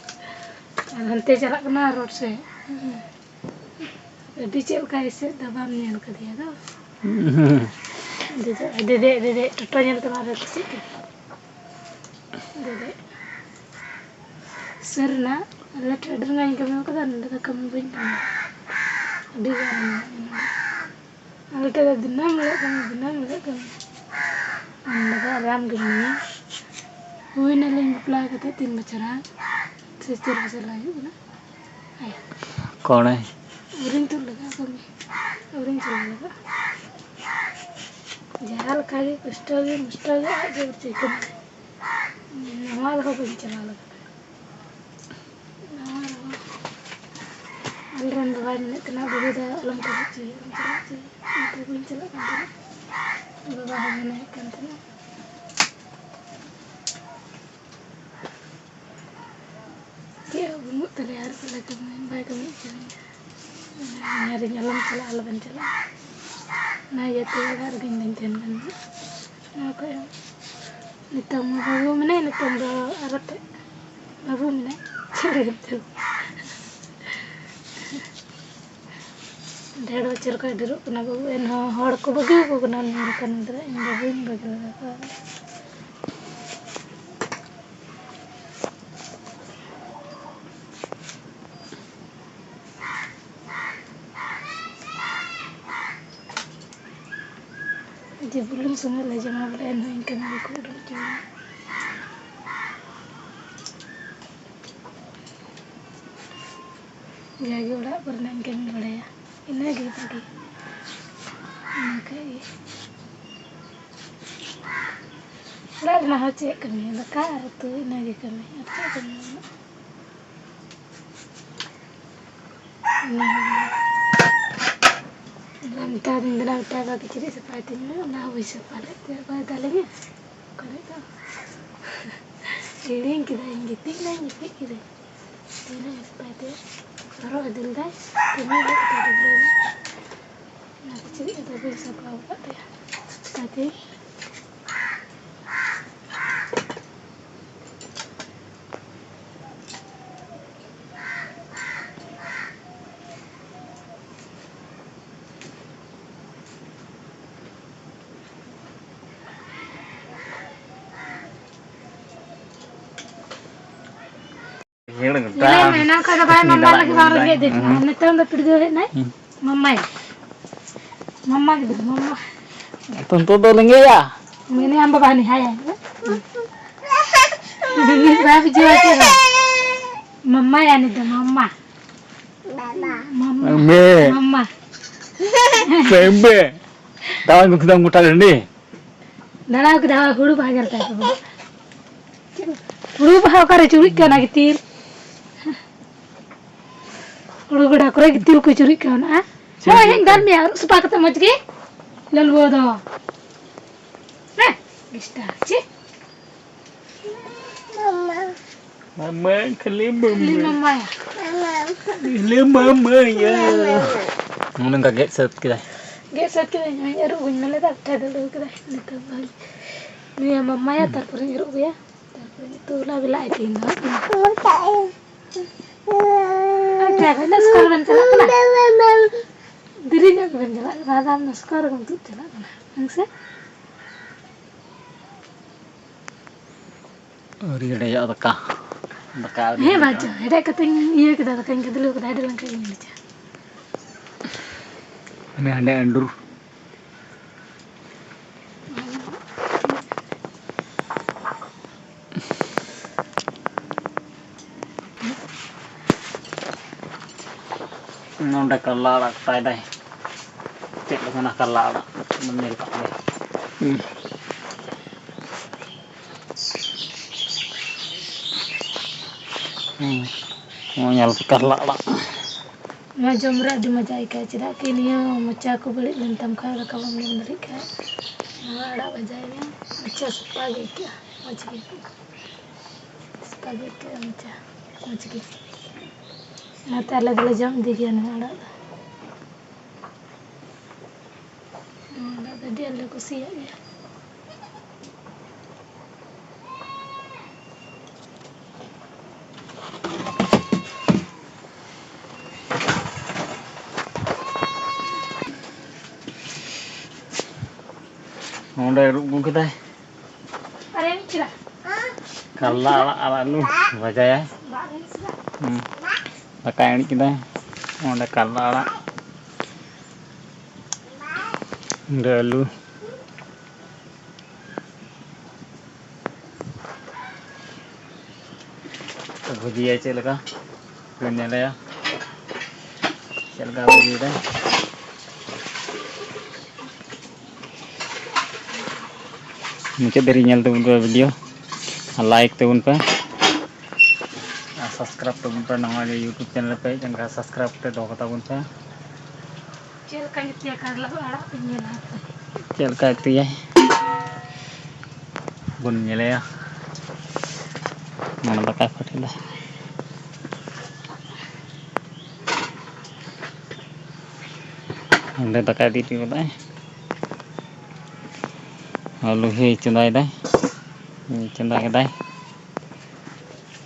ᱟᱨ ᱦᱟᱱᱛᱮ ᱪᱟᱞᱟᱜ ᱠᱟᱱᱟ ᱨᱳᱰ ᱥᱮᱫ᱾ ᱟᱹᱰᱤ ᱪᱮᱫ ᱞᱮᱠᱟ ᱮᱥᱮᱫ ᱫᱚ ᱵᱟᱢ ᱧᱮᱞ ᱠᱟᱫᱮᱭᱟ ᱫᱚ᱾ ᱦᱩᱸ᱾ ᱫᱮᱫᱮ, ᱫᱮᱫᱮ, ᱫᱮᱫᱮ, ᱴᱳᱴᱳ ᱧᱮᱞ ᱛᱮᱢᱟ ᱟᱨᱚ ᱠᱩᱥᱤᱜ ᱠᱟᱱᱟ᱾ ᱫᱮᱫᱮ᱾ ᱥᱟᱹᱨᱤᱱᱟᱜ, ᱟᱞᱮ ᱴᱷᱮᱱ ᱟᱹᱰᱤ ᱨᱟᱸᱜᱟᱣ ᱤᱧ ᱠᱟᱹᱢᱤ ᱠᱟᱫᱟ, ᱱᱚᱰᱮ ᱫᱚ ᱠᱟᱹᱢᱤ ᱵᱟᱹᱧ ᱠᱟᱹᱢᱤᱭᱟ᱾ ᱟᱹᱰᱤ ᱜᱟᱱ ᱢᱮᱱᱟᱜᱼᱟ ᱱᱚᱰᱮ᱾ ᱟᱞᱮ ᱴᱷᱮᱱ ᱫᱚ ᱫᱤᱱᱟᱹᱢ ᱦᱤᱞᱳᱜ ᱠᱟᱹᱢᱤ, ᱫᱤᱱᱟᱹᱢ ᱦᱤᱞᱳᱜ ᱠᱟᱹᱢᱤ᱾ ᱟᱢ ᱫᱚ ᱟᱨᱟᱢ ᱜᱮ ᱢᱮᱱᱟᱭᱟ᱾ ᱦᱩᱭᱱᱟᱞᱤᱧ ᱵᱟᱯᱞᱟ ᱠᱟᱛᱮ ᱛᱤᱱ ᱵᱚᱪᱷᱚᱨ, ᱦᱟᱸ? ᱥᱮ ᱪᱟᱨ ᱵᱚᱪᱷᱚᱨ ᱞᱟᱦᱟ ᱦᱩᱭᱩᱜ ᱠᱟᱱᱟ? ᱦᱮᱸ᱾ ᱠᱚᱬᱮ᱾ ᱟᱹᱣᱨᱤᱧ ᱛᱩᱫ ᱞᱮᱠᱟ ᱠᱟᱹᱢᱤ᱾ ᱟᱹᱣᱨᱤᱧ ᱪᱟᱞᱟᱣ ᱞᱮᱠᱟ᱾ ᱡᱟᱦᱟᱸ ᱞᱮᱠᱟ ᱜᱮ ᱠᱚᱥᱴᱚ ᱜᱮ ᱢᱚᱥᱴᱚ ᱜᱮ ᱟᱡ ᱜᱮ ᱩᱪᱤᱛ ᱠᱟᱱᱟ᱾ ᱱᱟᱣᱟ ᱨᱮᱦᱚᱸ ᱵᱟᱹᱧ ᱪᱟᱞᱟᱣ ᱞᱮᱱᱟ᱾ ᱱᱟᱣᱟ ᱨᱮᱦᱚᱸ ᱟᱞᱮᱨᱮᱱ ᱵᱟᱵᱟᱭ ᱢᱮᱱᱮᱫ ᱛᱟᱦᱮᱱᱟ, "ᱵᱟᱹᱦᱩ ᱫᱚ ᱟᱞᱚᱢ ᱪᱟᱞᱟᱜ ᱦᱚᱪᱚᱭᱮᱭᱟ, ᱟᱞᱚᱢ ᱪᱟᱞᱟᱜ ᱦᱚᱪᱚᱭᱮᱭᱟ", ᱚᱱᱟᱛᱮ ᱵᱟᱹᱧ ᱪᱟᱞᱟᱜ ᱠᱟᱱ ᱛᱟᱦᱮᱱᱟ᱾ ᱵᱟᱵᱟ ᱦᱚᱸ ᱢᱮᱱᱮᱫ ᱠᱟᱱ ᱛᱟᱦᱮᱱᱟ᱾ ᱪᱮᱫ ᱦᱚᱸ ᱵᱟᱹᱱᱩᱜ ᱛᱟᱞᱮᱭᱟ ᱟᱨ ᱵᱟᱞᱮ ᱠᱟᱹᱢᱤ, ᱵᱟᱭ ᱠᱟᱹᱢᱤ ᱦᱚᱪᱚᱭᱟ᱾ ᱢᱮᱱᱟᱨᱤᱧ ᱟᱞᱚᱢ ᱪᱟᱞᱟᱜᱼᱟ, ᱟᱞᱚᱵᱮᱱ ᱪᱟᱞᱟᱜᱼᱟ᱾ ᱚᱱᱟ ᱤᱭᱟᱹᱛᱮ ᱚᱲᱟᱜ ᱨᱮᱜᱮᱧ ᱫᱩᱧ ᱛᱟᱦᱮᱱ ᱠᱟᱱ ᱜᱮᱭᱟ᱾ ᱱᱚᱣᱟ ᱠᱷᱚᱡ ᱦᱚᱸ ᱱᱤᱛᱚᱝ ᱢᱟ ᱵᱟᱹᱵᱩ ᱢᱮᱱᱟᱭ, ᱱᱤᱛᱚᱝ ᱫᱚ ᱟᱨ ᱟᱯᱮ ᱵᱟᱹᱵᱩ ᱢᱮᱱᱟᱭ, ᱪᱮᱫ ᱞᱟᱹᱜᱤᱫ ᱛᱮ? ᱰᱮᱲ ᱵᱚᱪᱷᱚᱨ ᱠᱷᱚᱡ ᱰᱷᱮᱨᱚᱜ ᱠᱟᱱᱟ ᱵᱟᱹᱵᱩ, ᱮᱱᱦᱚᱸ ᱦᱚᱲ ᱠᱚ ᱵᱟᱹᱜᱤ ᱟᱠᱚ ᱠᱟᱱᱟ ᱩᱱᱤ ᱞᱮᱠᱟᱱ ᱜᱤᱫᱽᱨᱟᱹ, ᱤᱧ ᱫᱚ ᱵᱟᱹᱧ ᱵᱟᱹᱜᱤ ᱫᱟᱲᱮ ᱠᱚᱣᱟ᱾ ᱡᱮ ᱵᱩᱞᱩᱝ ᱥᱚᱸᱜᱮ ᱞᱮ ᱡᱚᱢᱟ ᱵᱚᱞᱮ, ᱮᱱᱦᱚᱸ ᱤᱧ ᱠᱟᱹᱢᱤ ᱵᱟᱠᱚ ᱩᱰᱩᱠ ᱦᱚᱪᱚᱧᱟ᱾ ᱡᱟᱜᱮ ᱚᱲᱟᱜ ᱠᱚᱨᱮᱱᱟᱜ ᱤᱧ ᱠᱟᱹᱢᱤ ᱵᱟᱲᱟᱭᱟ, ᱤᱱᱟᱹᱜᱮ ᱵᱷᱟᱜᱮ᱾ ᱤᱱᱟᱹ ᱠᱷᱟᱡ ᱜᱮ ᱚᱲᱟᱜ ᱨᱮᱱᱟᱜ ᱦᱚᱸ ᱪᱮᱫ ᱠᱟᱹᱢᱤ, ᱫᱟᱠᱟ ᱟᱨ ᱩᱛᱩ, ᱤᱱᱟᱹᱜᱮ ᱠᱟᱹᱢᱤ, ᱟᱨ ᱪᱮᱫ ᱠᱟᱹᱢᱤ ᱢᱮᱱᱟᱜᱼᱟ? ᱚᱱᱟ ᱦᱚᱸ ᱱᱮᱛᱟᱨ ᱫᱤᱱ ᱫᱚ ᱱᱟᱜ ᱢᱤᱫᱴᱟᱝ ᱵᱟᱨ ᱠᱤᱪᱨᱤᱡ ᱥᱟᱯᱷᱟᱭ ᱛᱤᱧ ᱢᱮ, ᱚᱱᱟ ᱦᱚᱸ ᱵᱟᱹᱧ ᱥᱟᱯᱷᱟ ᱞᱮᱫ ᱛᱮ ᱚᱠᱚᱭ ᱫᱟᱞᱮᱧᱟ? ᱚᱠᱟ ᱦᱤᱞᱳᱜ ᱫᱚ ᱦᱤᱲᱤᱧ ᱠᱮᱫᱟᱹᱧ, ᱜᱤᱛᱤᱡ ᱱᱟᱹᱧ, ᱜᱤᱛᱤᱡ ᱠᱮᱫᱟᱹᱧ᱾ ᱛᱮᱦᱮᱧ ᱦᱚᱸ ᱥᱟᱯᱷᱟᱭ ᱛᱮ ᱦᱚᱨᱚᱜ ᱤᱫᱤ ᱞᱮᱫᱟᱭ, ᱠᱟᱹᱢᱤ ᱦᱩᱭᱩᱜ ᱛᱟᱭᱟ ᱰᱟᱹᱵᱽᱨᱟᱹ ᱨᱮ᱾ ᱚᱱᱟ ᱠᱤᱪᱨᱤᱡ ᱫᱚ ᱵᱟᱹᱧ ᱥᱟᱯᱷᱟ ᱟᱠᱟᱫ ᱛᱟᱭᱟ᱾ ᱚᱱᱟᱛᱮ ᱦᱤᱲᱤᱧ ᱧᱮᱞᱮ ᱢᱮ, ᱮᱱᱟᱝ ᱠᱷᱚᱱ ᱫᱚ ᱵᱟᱭ ᱢᱟᱢᱟ ᱞᱟᱹᱜᱤᱫ ᱵᱟᱝ ᱨᱮᱸᱜᱮᱡ ᱫᱮ ᱛᱟᱦᱮᱸᱫ᱾ ᱱᱤᱛᱚᱝ ᱫᱚ ᱯᱤᱲᱜᱟᱹᱣ ᱦᱮᱡ ᱱᱟᱭ᱾ ᱦᱩᱸ᱾ ᱢᱟᱢᱟᱭ᱾ ᱢᱟᱢᱟ ᱜᱤᱫᱽᱨᱟᱹ, ᱢᱟᱢᱟ᱾ ᱛᱚ ᱱᱤᱛᱚᱜ ᱫᱚ ᱨᱮᱸᱜᱮᱡᱼᱟ᱾ ᱢᱮᱱᱮ ᱟᱢ ᱵᱟᱵᱟ ᱦᱟᱹᱱᱤ ᱦᱟᱭ ᱟᱭ᱾ ᱩᱱᱤ ᱵᱟᱭ ᱵᱩᱡᱷᱟᱹᱣᱟ ᱪᱮᱫ ᱦᱚᱸ᱾ ᱢᱟᱢᱟᱭᱟ ᱱᱤᱛ ᱫᱚ, ᱢᱟᱢᱟ᱾ ᱢᱟᱢᱟ᱾ ᱢᱮ᱾ ᱢᱟᱢᱟ᱾ ᱢᱮ᱾ ᱫᱟᱣᱟᱭ ᱜᱩᱱᱴᱷᱤ ᱫᱟᱢ ᱜᱚᱴᱟ ᱰᱟᱹᱰᱤ᱾ ᱫᱟᱬᱟ ᱠᱮᱫᱟ, ᱦᱳᱭ, ᱦᱩᱲᱩ ᱵᱟᱦᱟ ᱧᱮᱞ ᱛᱟᱭ ᱯᱮ ᱵᱟᱵᱟ᱾ ᱦᱩᱲᱩ ᱵᱟᱦᱟ ᱚᱠᱟᱨᱮ ᱪᱩᱨᱩᱡ ᱠᱟᱱᱟ ᱜᱤᱛᱤᱞ? ᱦᱩᱲᱩ ᱜᱚᱰᱟ ᱠᱚᱨᱮ ᱜᱤᱛᱤᱞ ᱠᱚ ᱪᱩᱨᱩᱡ ᱠᱟᱣᱱᱟ᱾ ᱦᱳᱭ, ᱦᱮᱸ, ᱫᱟᱞ ᱢᱮᱭᱟ, ᱟᱹᱨᱩᱵ ᱥᱟᱯᱷᱟ ᱠᱟᱛᱮ ᱢᱚᱡᱽ ᱜᱮ᱾ ᱞᱟᱹᱞᱩᱣᱟᱹ ᱫᱚ᱾ ᱦᱮᱸ, ᱰᱤᱥᱴᱟᱨ, ᱪᱮ? ᱢᱟᱢᱟ᱾ ᱢᱟᱢᱟ, ᱠᱷᱟᱹᱞᱤ ᱢᱟᱢᱟ᱾ ᱠᱷᱟᱹᱞᱤ ᱢᱟᱢᱟᱭᱟ᱾ ᱠᱷᱟᱹᱞᱤ ᱢᱟᱢᱟᱭᱟ᱾ ᱱᱚᱜᱼᱚ ᱱᱚᱝᱠᱟ ᱜᱮᱫ ᱥᱟᱹᱛ ᱠᱮᱫᱟᱭ᱾ ᱜᱮᱫ ᱥᱟᱹᱛ ᱠᱮᱫᱟᱹᱧ, ᱱᱚᱜᱼᱚᱭ ᱟᱹᱨᱩᱵ ᱟᱹᱜᱩᱧ ᱢᱮ ᱞᱮᱫᱟ, ᱯᱷᱮᱰ ᱟᱹᱜᱩ ᱠᱮᱫᱟᱭ᱾ ᱱᱤᱛᱚᱜ ᱫᱚ ᱱᱩᱭᱮ ᱢᱟᱢᱟᱭᱟ, ᱛᱟᱨᱯᱚᱨᱮᱧ ᱟᱹᱨᱩᱵ ᱟᱹᱜᱩᱭᱟ᱾ ᱛᱟᱨᱯᱚᱨᱮ ᱱᱤᱛᱚᱜ ᱞᱟ ᱵᱮᱞᱟᱜ ᱟᱭ ᱛᱤᱦᱤᱧ ᱫᱚ᱾ ᱟᱨ ᱡᱟᱦᱟᱸᱭ ᱠᱚ ᱱᱟᱥᱠᱟᱨ ᱵᱮᱱ ᱪᱟᱞᱟᱜ ᱠᱟᱱᱟ, ᱫᱮᱨᱤ ᱧᱚᱜ ᱜᱮᱵᱮᱱ ᱪᱟᱞᱟᱜ ᱠᱟᱱᱟ, ᱟᱫᱚ ᱱᱟᱥᱠᱟᱨ ᱜᱮᱢ ᱛᱩᱫ ᱪᱟᱞᱟᱜ ᱠᱟᱱᱟ, ᱦᱮᱸ ᱥᱮ? ᱟᱹᱣᱨᱤ ᱦᱮᱰᱮᱡᱚᱜᱼᱟ ᱫᱟᱠᱟ᱾ ᱫᱟᱠᱟ ᱟᱹᱣᱨᱤ ᱦᱮᱸ, ᱦᱮᱰᱮᱡᱚᱜᱼᱟ᱾ ᱵᱟᱪᱚ, ᱦᱮᱰᱮᱡ ᱠᱟᱛᱮᱧ ᱤᱭᱟᱹ ᱠᱮᱫᱟ, ᱫᱟᱠᱟᱧ ᱠᱷᱟᱫᱽᱞᱮ ᱠᱮᱫᱟ, ᱦᱮᱰᱮᱡ ᱞᱮᱱᱠᱷᱟᱱ ᱤᱧ ᱦᱮᱰᱮᱡᱟ᱾ ᱦᱟᱱᱮ ᱦᱟᱸᱰᱮ ᱟᱹᱰᱩᱨ᱾ ᱱᱚᱰᱮ ᱠᱟᱨᱞᱟ ᱟᱲᱟᱜ ᱠᱟᱴᱟᱭ ᱫᱟᱭ᱾ ᱪᱮᱫ ᱞᱮᱠᱟᱱᱟ ᱠᱟᱨᱞᱟ ᱟᱲᱟᱜ? ᱧᱮᱞ ᱠᱟᱜ ᱜᱮ᱾ ᱦᱩᱸ᱾ ᱦᱩᱸ᱾ ᱱᱚᱣᱟ ᱧᱮᱞ ᱯᱮ ᱠᱟᱨᱞᱟ ᱟᱲᱟᱜ᱾ ᱱᱚᱣᱟ ᱡᱚᱢ ᱨᱮ ᱟᱹᱰᱤ ᱢᱚᱡᱟ ᱟᱹᱭᱠᱟᱹᱜᱼᱟ, ᱪᱮᱫᱟᱜ ᱠᱤ ᱱᱤᱭᱟᱹ ᱢᱚᱪᱟ ᱠᱚ ᱵᱟᱹᱲᱤᱡ ᱞᱮᱱ ᱛᱟᱢ ᱠᱷᱟᱡ ᱨᱟᱠᱟᱵ ᱵᱟᱢ ᱡᱚᱢ ᱫᱟᱲᱮᱭᱟᱜ ᱠᱷᱟᱡ ᱱᱚᱣᱟ ᱟᱲᱟᱜ ᱵᱷᱟᱡᱟᱭ ᱢᱮ, ᱢᱚᱪᱟ ᱥᱟᱯᱷᱟ ᱜᱮ ᱟᱹᱭᱠᱟᱹᱜᱼᱟ, ᱢᱚᱡᱽ ᱜᱮ ᱟᱹᱭᱠᱟᱹᱜᱼᱟ᱾ ᱥᱟᱯᱷᱟ ᱜᱮ ᱟᱹᱭᱠᱟᱹᱜᱼᱟ ᱢᱚᱪᱟ, ᱢᱚᱡᱽ ᱜᱮ᱾ ᱚᱱᱟᱛᱮ ᱟᱞᱮ ᱫᱚᱞᱮ ᱡᱚᱢ ᱤᱫᱤ ᱜᱮᱭᱟ ᱱᱚᱣᱟ ᱟᱲᱟᱜ ᱫᱚ᱾ ᱱᱚᱣᱟ ᱟᱲᱟᱜ ᱫᱚ ᱟᱹᱰᱤ ᱟᱸᱴ ᱞᱮ ᱠᱩᱥᱤᱭᱟᱜ ᱜᱮᱭᱟ᱾ ᱱᱚᱰᱮ ᱟᱹᱨᱩᱵ ᱟᱹᱜᱩ ᱠᱮᱫᱟᱭ᱾ ᱟᱨᱮ ᱢᱤᱫ ᱪᱤᱨᱟ᱾ ᱠᱟᱨᱞᱟ ᱟᱲᱟᱜ ᱟᱨ ᱟᱹᱞᱩ ᱵᱷᱟᱡᱟᱭᱟᱭ᱾ ᱦᱩᱸ᱾ ᱫᱟᱠᱟᱭ ᱟᱹᱬᱤᱡ ᱠᱮᱫᱟᱭ᱾ ᱚᱸᱰᱮ ᱠᱟᱨᱞᱟ ᱟᱲᱟᱜ᱾ ᱚᱸᱰᱮ ᱟᱹᱞᱩ᱾ ᱵᱷᱩᱡᱤᱭᱟ ᱪᱮᱫ ᱞᱮᱠᱟ? ᱧᱮᱞᱮᱭᱟ ᱪᱮᱫ ᱞᱮᱠᱟ ᱵᱷᱩᱡᱤᱭᱮᱫᱟᱭ᱾ ᱢᱩᱪᱟᱹᱫ ᱫᱷᱟᱹᱨᱤᱡ ᱧᱮᱞ ᱛᱟᱵᱚᱱ ᱯᱮ ᱵᱷᱤᱰᱤᱭᱳ ᱟᱨ ᱞᱟᱭᱤᱠ ᱛᱟᱵᱚᱱ ᱯᱮ ᱟᱨ ᱥᱟᱵᱥᱠᱨᱟᱭᱤᱵᱽ ᱛᱟᱵᱚᱱ ᱯᱮ᱾ ᱱᱟᱣᱟ ᱜᱮ ᱭᱩᱴᱩᱵᱽ ᱪᱮᱱᱮᱞ ᱯᱮ ᱦᱮᱡ ᱞᱮᱱᱠᱷᱟᱱ ᱥᱟᱵᱥᱠᱨᱟᱭᱤᱵᱽ ᱠᱟᱛᱮ ᱫᱚᱦᱚ ᱠᱟᱛᱟ ᱵᱚᱱ ᱯᱮ᱾ ᱪᱮᱫ ᱞᱮᱠᱟᱧ ᱩᱛᱩᱭᱟ ᱠᱟᱨᱞᱟ ᱟᱲᱟᱜ ᱛᱤᱧ ᱧᱮᱞᱟ ᱦᱟᱯᱮ᱾ ᱪᱮᱫ ᱞᱮᱠᱟᱭ ᱩᱛᱩᱭᱟᱭ ᱵᱚᱱ ᱧᱮᱞᱮᱭᱟ᱾ ᱢᱟᱱᱮ ᱫᱟᱠᱟᱭ ᱯᱷᱟᱴᱮᱫᱟ᱾ ᱚᱸᱰᱮ ᱫᱟᱠᱟᱭ ᱤᱫᱤ ᱦᱚᱴᱚ ᱠᱟᱫᱟᱭ᱾ ᱟᱨ ᱞᱩᱦᱤ ᱪᱚᱸᱫᱟᱭᱮᱫᱟᱭ᱾ ᱪᱚᱸᱫᱟ ᱠᱮᱫᱟᱭ᱾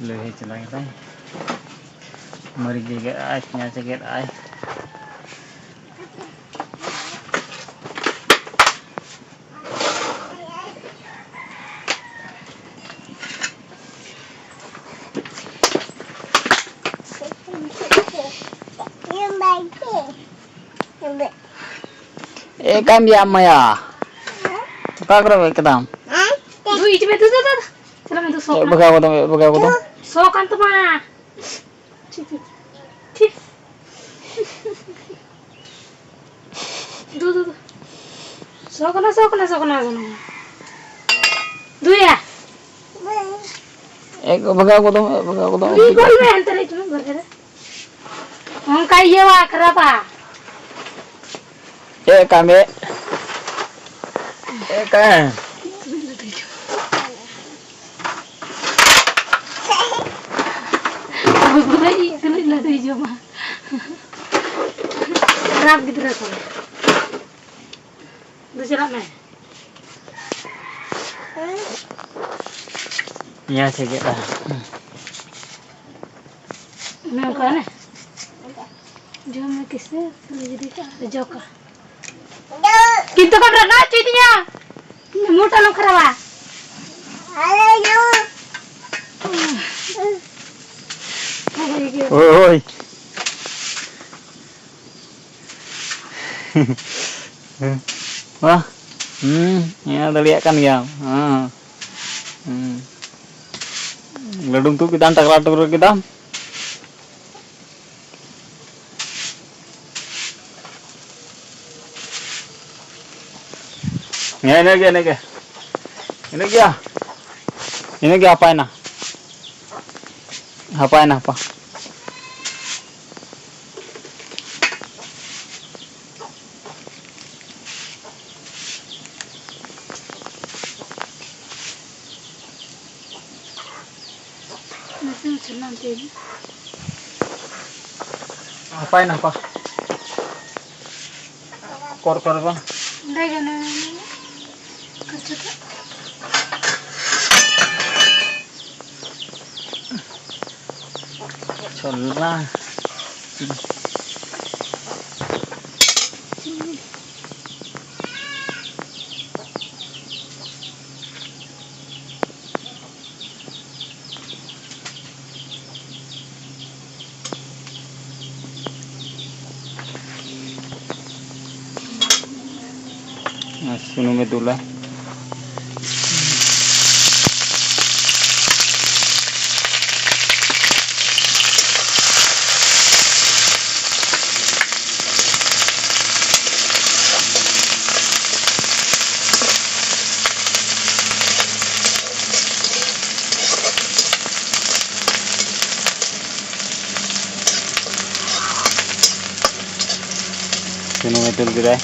ᱞᱩᱦᱤ ᱪᱚᱸᱫᱟ ᱠᱮᱫᱟᱭ᱾ ᱢᱟᱹᱨᱤᱪ ᱮ ᱜᱮᱫ ᱟᱭ, ᱯᱮᱸᱭᱟᱡᱽ ᱮ ᱜᱮᱫ ᱟᱭ᱾ ᱮ ᱠᱟᱱ ᱜᱮᱭᱟ ᱢᱟᱭᱟ᱾ ᱚᱠᱟ ᱠᱚᱨᱮ ᱜᱚᱡ ᱠᱮᱫᱟᱢ? ᱫᱩ ᱤᱡ ᱢᱮ, ᱫᱩ, ᱫᱩ, ᱫᱩ, ᱫᱩ᱾ ᱪᱟᱞᱟᱜ ᱢᱮ, ᱫᱩ, ᱥᱚ ᱮ ᱠᱟᱱᱟ᱾ ᱵᱟᱜᱟᱣ ᱠᱟᱫᱟᱢ, ᱮ ᱵᱟᱜᱟᱣ ᱠᱟᱫᱟᱢ᱾ ᱥᱚ ᱠᱟᱱ ᱛᱟᱢᱟ᱾ ᱴᱷᱤᱠ, ᱴᱷᱤᱠ, ᱴᱷᱤᱠ᱾ ᱫᱩ, ᱫᱩ, ᱫᱩ᱾ ᱥᱚ ᱠᱟᱱᱟ, ᱥᱚ ᱠᱟᱱᱟ, ᱥᱚ ᱠᱟᱱᱟ, ᱥᱚ ᱠᱟᱱᱟ᱾ ᱫᱩᱭᱟ᱾ ᱮ ᱵᱟᱜᱟᱣ ᱠᱟᱫᱟᱢ, ᱮ ᱵᱟᱜᱟᱣ ᱠᱟᱫᱟᱢ᱾ ᱫᱩᱭ ᱜᱚᱞ ᱢᱮ ᱦᱟᱱᱛᱮ ᱨᱮ, ᱪᱩᱱᱩ ᱜᱚᱞ ᱨᱮ᱾ ᱚᱱᱠᱟ ᱤᱭᱟᱹᱣᱟ, ᱠᱷᱟᱨᱟᱯᱟ᱾ ᱮ ᱠᱟᱢᱮ᱾ ᱮ ᱠᱟᱢᱮ᱾ ᱵᱟᱵᱟ ᱤᱡ ᱛᱤᱱᱟᱹᱜ ᱞᱟᱹᱰᱩᱭ ᱡᱚᱢᱟ᱾ ᱠᱷᱟᱨᱟᱯ ᱜᱤᱫᱽᱨᱟᱹ ᱠᱚ᱾ ᱫᱩ ᱪᱟᱞᱟᱜ ᱢᱮ᱾ ᱯᱮᱸᱭᱟᱡᱽ ᱮ ᱜᱮᱫ ᱫᱟ᱾ ᱚᱱᱮ ᱚᱱᱠᱟ ᱚᱱᱮ᱾ ᱡᱚᱢ ᱢᱮ ᱠᱤᱥᱟᱹ, ᱠᱷᱟᱹᱞᱤ ᱡᱩᱫᱤ ᱠᱚ ᱡᱚᱠᱟ᱾ ᱠᱤᱱᱛᱩ ᱠᱚᱢ ᱨᱟᱜᱟ ᱦᱚᱪᱚᱭ ᱛᱤᱧᱟ᱾ ᱢᱩᱰ ᱟᱞᱚᱢ ᱠᱷᱟᱨᱟᱯᱟ᱾ ᱦᱳᱭ, ᱦᱳᱭ᱾ ᱵᱟᱦ᱾ ᱦᱩᱸ, ᱦᱮᱸ, ᱫᱟᱲᱮᱭᱟᱜ ᱠᱟᱱ ᱜᱮᱭᱟᱢ᱾ ᱦᱮᱸ᱾ ᱦᱩᱸ᱾ ᱞᱟᱹᱰᱩᱢ ᱛᱩᱫ ᱠᱮᱫᱟᱢ, ᱴᱟᱠᱨᱟ ᱴᱩᱠᱨᱟᱹ ᱠᱮᱫᱟᱢ᱾ ᱦᱮᱸ, ᱤᱱᱟᱹᱜᱮ, ᱤᱱᱟᱹᱜᱮ᱾ ᱤᱱᱟᱹᱜ ᱜᱮᱭᱟ᱾ ᱤᱱᱟᱹᱜ ᱜᱮ ᱦᱟᱯᱟᱭᱱᱟ᱾ ᱦᱟᱯᱟᱭᱱᱟ ᱦᱟᱯᱟ᱾ ᱦᱟᱯᱟᱭᱱᱟ ᱦᱟᱯᱟ᱾ ᱠᱚᱨ ᱠᱚᱨ ᱵᱟᱝ? ᱚᱸᱰᱮ ᱜᱮ ᱚᱱᱮ ᱠᱟᱹᱪᱩ ᱴᱟᱜ᱾ ᱪᱷᱚᱞᱟ᱾ ᱟᱨ ᱥᱩᱱᱩᱢᱮ ᱫᱩᱞᱟ᱾ ᱥᱩᱱᱩᱢᱮ ᱫᱩᱞ ᱠᱮᱫᱟᱭ᱾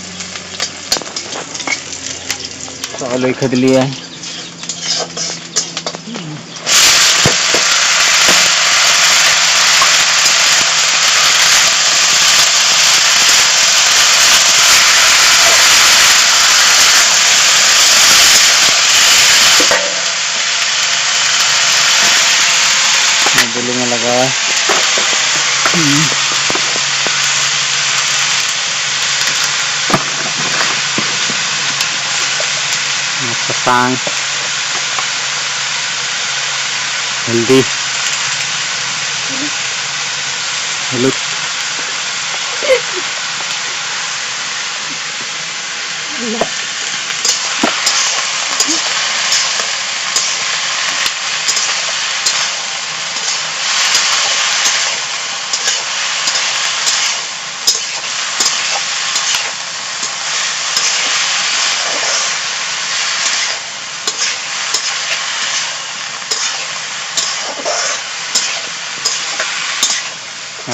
ᱟᱹᱞᱩᱭ ᱠᱷᱟᱫᱽᱞᱮᱭᱟᱭ᱾ ᱵᱩᱞᱩᱝ ᱮ ᱞᱟᱜᱟᱣᱟ᱾ ᱥᱟᱥᱟᱝ, ᱦᱚᱞᱫᱤ, ᱦᱚᱞᱩᱫ᱾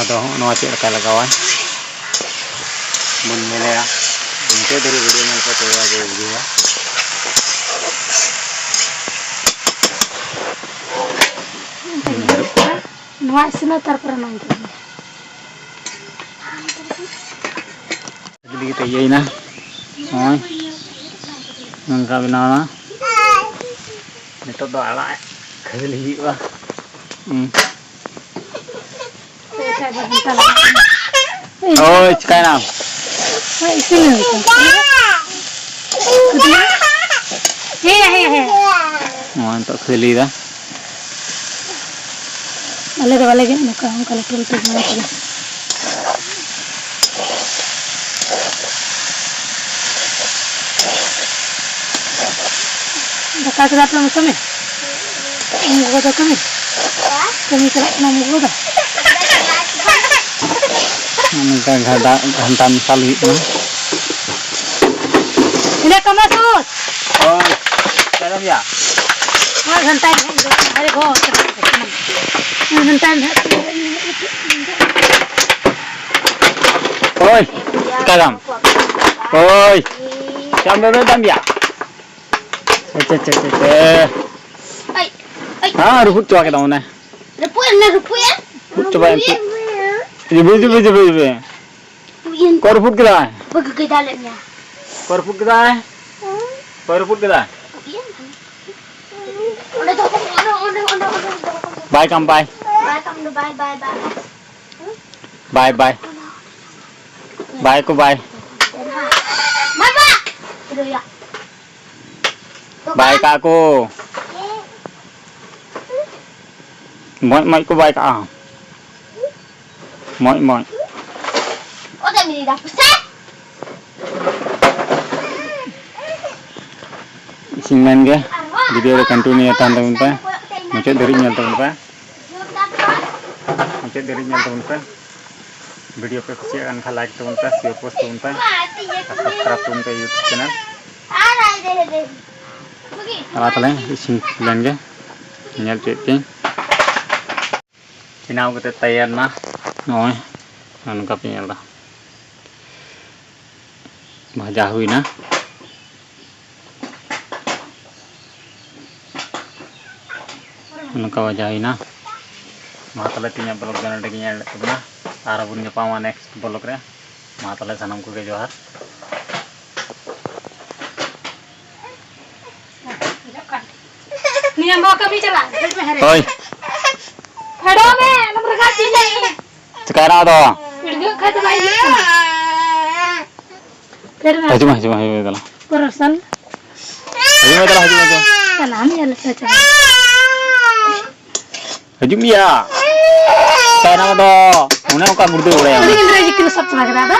ᱟᱫᱚ ᱦᱚᱸᱜᱼᱚ ᱱᱚᱣᱟ ᱪᱮᱫ ᱞᱮᱠᱟᱭ ᱞᱟᱜᱟᱣᱟᱭ ᱵᱚᱱ ᱧᱮᱞᱮᱭᱟ᱾ ᱢᱩᱪᱟᱹᱫ ᱫᱷᱟᱹᱨᱤᱡ ᱵᱷᱤᱰᱤᱭᱳ ᱧᱮᱞ ᱯᱮ, ᱛᱚᱵᱮ ᱟᱵᱚ ᱵᱩᱡᱷᱟᱹᱣᱟ᱾ ᱱᱚᱣᱟ ᱤᱥᱤᱱᱟ, ᱛᱟᱨᱯᱚᱨᱮ ᱱᱚᱣᱟ ᱤᱥᱤᱱᱟ᱾ ᱟᱹᱰᱤ ᱠᱟᱛᱮ ᱤᱭᱟᱹᱭᱮᱱᱟ᱾ ᱱᱚᱜᱼᱚᱭ ᱱᱚᱝᱠᱟ ᱵᱮᱱᱟᱣ ᱮᱱᱟ᱾ ᱱᱤᱛᱚᱜ ᱫᱚ ᱟᱲᱟᱜ ᱠᱷᱟᱹᱞᱤ ᱦᱩᱭᱩᱜᱼᱟ᱾ ᱦᱩᱸ᱾ ᱳᱭ, ᱪᱤᱠᱟᱭᱱᱟᱢ? ᱦᱮᱸ, ᱦᱮᱸ, ᱦᱮᱸ᱾ ᱱᱚᱣᱟ ᱱᱤᱛᱚᱜ ᱠᱷᱟᱹᱞᱤᱭᱮᱫᱟ᱾ ᱟᱞᱮ ᱫᱚ ᱵᱟᱞᱮ ᱜᱮᱫ ᱱᱚᱝᱠᱟ, ᱚᱱᱠᱟ ᱞᱟᱹᱴᱩ ᱞᱟᱹᱴᱩ ᱵᱮᱱᱟᱣ ᱠᱟᱫᱟ᱾ ᱫᱟᱠᱟ ᱠᱮᱫᱟ ᱯᱮ ᱢᱚᱪᱟ ᱢᱮ? ᱟᱢ ᱜᱚᱜᱚ ᱫᱚ ᱠᱟᱹᱢᱤ? ᱠᱟᱹᱢᱤ ᱪᱟᱞᱟᱜ ᱠᱟᱱᱟ ᱟᱢ ᱜᱚᱜᱚ ᱫᱚ? ᱱᱚᱝᱠᱟ ᱜᱷᱟᱱᱴᱟ, ᱜᱷᱟᱱᱴᱟ ᱢᱮᱥᱟᱞ ᱦᱩᱭᱩᱜ ᱠᱟᱱᱟ᱾ ᱤᱱᱟᱹ ᱠᱟᱢᱟ ᱥᱩᱨ᱾ ᱦᱳᱭ, ᱪᱮᱫ ᱮᱢ ᱭᱟ? ᱱᱚᱣᱟ ᱜᱷᱟᱱᱴᱟᱭ ᱢᱮ, ᱤᱧ ᱫᱚ ᱟᱨᱮ ᱜᱚ, ᱜᱷᱟᱱᱴᱟᱭ ᱢᱮ᱾ ᱦᱳᱭ, ᱪᱤᱠᱟᱹᱭ ᱫᱟᱢ? ᱦᱳᱭ, ᱪᱮᱫ ᱮᱢ ᱵᱮᱵᱮᱫ ᱫᱟᱢ ᱭᱟ? ᱟᱪᱪᱷᱟ, ᱟᱪᱪᱷᱟ, ᱟᱪᱪᱷᱟ, ᱟᱪᱪᱷᱟ᱾ ᱟᱭ, ᱟᱭ᱾ ᱦᱮᱸ, ᱨᱟᱹᱯᱩᱫ ᱪᱟᱵᱟ ᱠᱮᱫᱟᱢ ᱚᱱᱮ᱾ ᱨᱟᱹᱯᱩᱫ ᱮᱱᱟ, ᱨᱟᱹᱯᱩᱫ ᱮᱱ᱾ ᱨᱟᱹᱯᱩᱫ ᱪᱟᱵᱟᱭᱮᱱ ᱛᱮ᱾ ᱡᱤᱵᱤ, ᱡᱤᱵᱤ, ᱡᱤᱵᱤ, ᱡᱤᱵᱤ᱾ ᱨᱟᱹᱯᱩᱫ ᱮᱱ᱾ ᱚᱠᱚᱭ ᱨᱟᱹᱯᱩᱫ ᱠᱮᱫᱟᱭ? ᱵᱟᱹᱜᱤ ᱠᱮᱫᱟ ᱞᱮ ᱢᱮᱭᱟ᱾ ᱚᱠᱚᱭ ᱨᱟᱹᱯᱩᱫ ᱠᱮᱫᱟᱭ? ᱚᱠᱚᱭ ᱨᱟᱹᱯᱩᱫ ᱠᱮᱫᱟᱭ? ᱨᱟᱹᱯᱩᱫ ᱮᱱ᱾ ᱚᱸᱰᱮ ᱫᱚᱦᱚ ᱠᱟᱜ ᱢᱮ, ᱚᱸᱰᱮ, ᱚᱸᱰᱮ, ᱚᱸᱰᱮ, ᱚᱸᱰᱮ ᱫᱚᱦᱚ ᱠᱟᱜ ᱢᱮ᱾ ᱵᱟᱭ ᱠᱟᱢ, ᱵᱟᱭ᱾ ᱵᱟᱭ ᱠᱟᱢ ᱫᱚ, ᱵᱟᱭ, ᱵᱟᱭ, ᱵᱟᱭ᱾ ᱵᱟᱭ, ᱵᱟᱭ᱾ ᱵᱟᱭ ᱠᱚ, ᱵᱟᱭ᱾ ᱵᱟᱭ, ᱵᱟᱭ᱾ ᱵᱟᱭ ᱠᱟᱜ ᱠᱚ᱾ ᱢᱚᱡᱽ, ᱢᱚᱡᱽ ᱠᱚ ᱵᱟᱭ ᱠᱟᱜᱼᱟ᱾ ᱢᱚᱡᱽ, ᱢᱚᱡᱽ᱾ ᱤᱥᱤᱱ ᱞᱮᱱ ᱜᱮ, video ᱨᱮ continue ᱛᱟᱦᱮᱱ ᱛᱟᱵᱚᱱ ᱯᱮ, ᱢᱩᱪᱟᱹᱫ ᱫᱷᱟᱹᱨᱤᱡ ᱧᱮᱞ ᱛᱟᱵᱚᱱ ᱯᱮ, ᱢᱩᱪᱟᱹᱫ ᱫᱷᱟᱹᱨᱤᱡ ᱧᱮᱞ ᱛᱟᱵᱚᱱ ᱯᱮ᱾ Video ᱯᱮ ᱠᱩᱥᱤᱭᱟᱜ ᱠᱟᱱ ᱠᱷᱟᱱ like ᱛᱟᱵᱚᱱ ᱯᱮ, share post ᱛᱟᱵᱚᱱ ᱯᱮ, ᱟᱨ subscribe ᱛᱟᱵᱚᱱ ᱯᱮ YouTube channel᱾ ᱟᱨ ᱛᱟᱦᱞᱮ ᱤᱥᱤᱱ ᱞᱮᱱ ᱜᱮ, ᱧᱮᱞ ᱦᱚᱪᱚᱭᱮᱫ ᱯᱮᱭᱟᱹᱧ᱾ ᱵᱮᱱᱟᱣ ᱠᱟᱛᱮ ᱛᱮᱭᱟᱨ ᱮᱱᱟ᱾ ᱱᱚᱜᱼᱚᱭ ᱱᱚᱝᱠᱟ ᱯᱮ ᱧᱮᱞ ᱮᱫᱟ, ᱵᱷᱟᱡᱟ ᱦᱩᱭᱱᱟ᱾ ᱱᱚᱝᱠᱟ ᱵᱷᱟᱡᱟ ᱦᱩᱭᱱᱟ᱾ ᱢᱟ ᱛᱟᱦᱚᱞᱮ ᱛᱮᱦᱮᱧᱟᱜ ᱵᱞᱚᱜ ᱫᱚ ᱱᱚᱸᱰᱮ ᱜᱮᱧ ᱮᱱᱰ ᱮᱫ ᱛᱟᱵᱚᱱᱟ, ᱟᱨ ᱵᱚᱱ ᱧᱟᱯᱟᱢᱟ ᱱᱮᱠᱥᱴ ᱵᱞᱚᱜ ᱨᱮ᱾ ᱢᱟ ᱛᱟᱦᱚᱞᱮ ᱥᱟᱱᱟᱢ ᱠᱚᱜᱮ ᱡᱚᱦᱟᱨ᱾ ᱱᱤᱭᱟᱹ ᱢᱟ ᱠᱟᱹᱢᱤ ᱪᱟᱞᱟᱜ᱾ ᱦᱳᱭ᱾ ᱯᱷᱮᱰᱚᱜ ᱢᱮ, ᱟᱞᱚᱢ ᱨᱟᱜᱟ ᱪᱤᱞᱤ᱾ ᱪᱤᱠᱟᱭᱱᱟ ᱟᱫᱚ? ᱯᱤᱲᱜᱟᱹᱜ ᱠᱷᱟᱡ ᱫᱚ ᱵᱟᱭ ᱦᱤᱡᱩᱜ ᱠᱟᱱᱟ᱾ ᱯᱷᱮᱰ ᱢᱮ᱾ ᱦᱤᱡᱩᱜ ᱢᱮ, ᱦᱤᱡᱩᱜ ᱢᱮ, ᱦᱤᱡᱩᱜ ᱢᱮ, ᱫᱮᱞᱟ᱾ ᱯᱚᱨᱚᱥᱟᱞ᱾ ᱦᱤᱡᱩᱜ ᱢᱮ, ᱫᱮᱞᱟ, ᱦᱤᱡᱩᱜ ᱢᱮ, ᱦᱤᱡᱩᱜ ᱢᱮ᱾ ᱪᱟᱞᱟᱜ ᱟᱢ, ᱧᱮᱞ ᱦᱚᱪᱚ ᱪᱟᱞᱟᱜ᱾ ᱦᱤᱡᱩᱜ ᱢᱮᱭᱟ᱾ ᱛᱟᱭᱱᱚᱢ ᱫᱚ ᱚᱱᱮ ᱚᱱᱠᱟ ᱢᱩᱨᱫᱟᱹ ᱵᱟᱲᱟᱭᱟ᱾ ᱩᱱᱤ ᱜᱤᱫᱽᱨᱟᱹ ᱡᱤᱠᱤᱱ ᱥᱟᱵ ᱪᱟᱵᱟ ᱠᱮᱫᱟ ᱟᱫᱚ᱾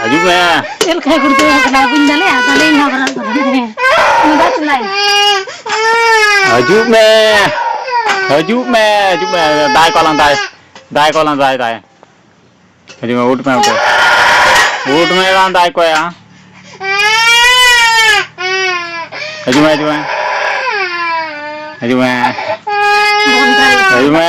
ᱦᱤᱡᱩᱜ ᱢᱮ᱾ ᱪᱮᱫ ᱞᱮᱠᱟᱭ ᱜᱩᱲᱫᱟᱹ ᱠᱟᱱᱟ ᱵᱟᱹᱧ ᱫᱟᱲᱮᱭᱟᱜᱼᱟ, ᱛᱟᱦᱞᱮ ᱤᱧ ᱦᱚᱸ ᱵᱟᱨᱟᱜ ᱠᱟᱱᱟ᱾ ᱦᱮᱸ᱾ ᱩᱱᱤ ᱫᱚ ᱪᱟᱞᱟᱭ᱾ ᱦᱤᱡᱩᱜ ᱢᱮ᱾ ᱦᱤᱡᱩᱜ ᱢᱮ, ᱦᱤᱡᱩᱜ ᱢᱮ᱾ ᱫᱟᱭ ᱠᱚ ᱞᱟᱸᱫᱟᱭ᱾ ᱫᱟᱭ ᱠᱚ ᱞᱟᱸᱫᱟᱭ, ᱫᱟᱭ᱾ ᱦᱤᱡᱩᱜ ᱢᱮ, ᱩᱴ ᱢᱮ, ᱩᱴ ᱢᱮ᱾ ᱩᱴ ᱢᱮ, ᱵᱟᱝ ᱫᱟᱭ ᱠᱚᱭᱟ᱾ ᱦᱤᱡᱩᱜ ᱢᱮ, ᱦᱤᱡᱩᱜ ᱢᱮ᱾ ᱦᱤᱡᱩᱜ ᱢᱮ᱾ ᱦᱤᱡᱩᱜ ᱢᱮ᱾